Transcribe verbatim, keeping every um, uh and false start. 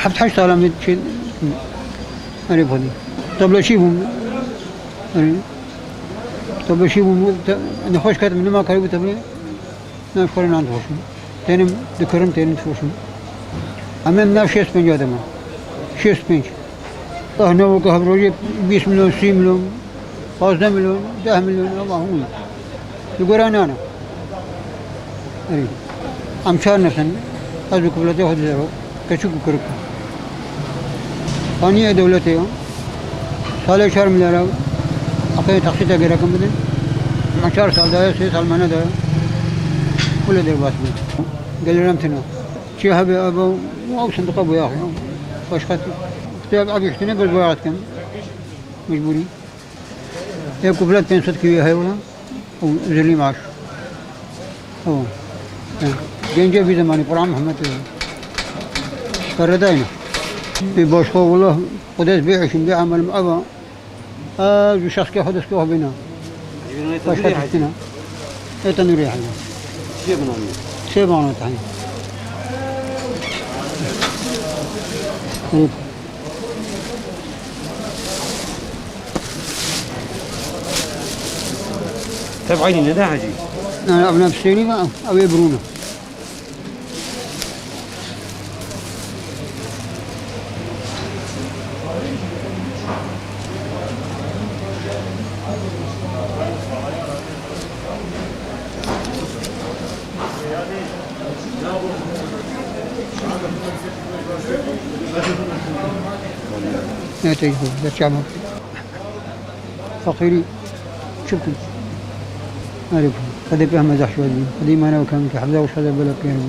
Heft heşt sala min çi erê xwedî. Tebleşî bûm. Erê. Tebleşî bûm. Te-, nexweş ketim, nima karîbû teblê. Nav xwe nan dixweşim. Tênim dikirim, tênim dixweşim. Em em nav şêst pênc adem e. Şêst pênc. Ah, ne weke hevroje bîst milyon, sî milyon, pazdeh milyon, deh milyon, ama hûn. Li gora nana. Erê. Em çar nesin. Ez û kifletê xwe dizero. Keçik û kirik. Haniyê dewletê ya. Salê çar milyara heqê taksîte gerekin bidin. Ma çar sal daye, sê sal me nedaye. Wile derbas bû. Gelîrem tune. Çi hebe ebe, ew sindiqa boyax ya. Başka tişt. Kitap abi üstüne bir boyax dikin. Mecburi. Ê kuflet pênc sed kîloyê heye wila û zilî maş. Ew. Gencê vî zemanî Qur'an Mihemed e. Peredayne. Ê başka wila Xudes bê eşim bê emelim eva. Ez û şexskê Xudes kê xwe bêna. Başka tiştina. Ê tenûrê heye. Sê bana tanî. Ew. Tev eynî ne de hecî? Na, ev ne bi sêrî ve, ew ê birûne. Ne tecrübe, gerçi ama. Feqîrî çi bikim? Erê, Xwedê pê heme zehşwar bû. Xwedê îmana wê kam ke, hevza û şada bela pê bû.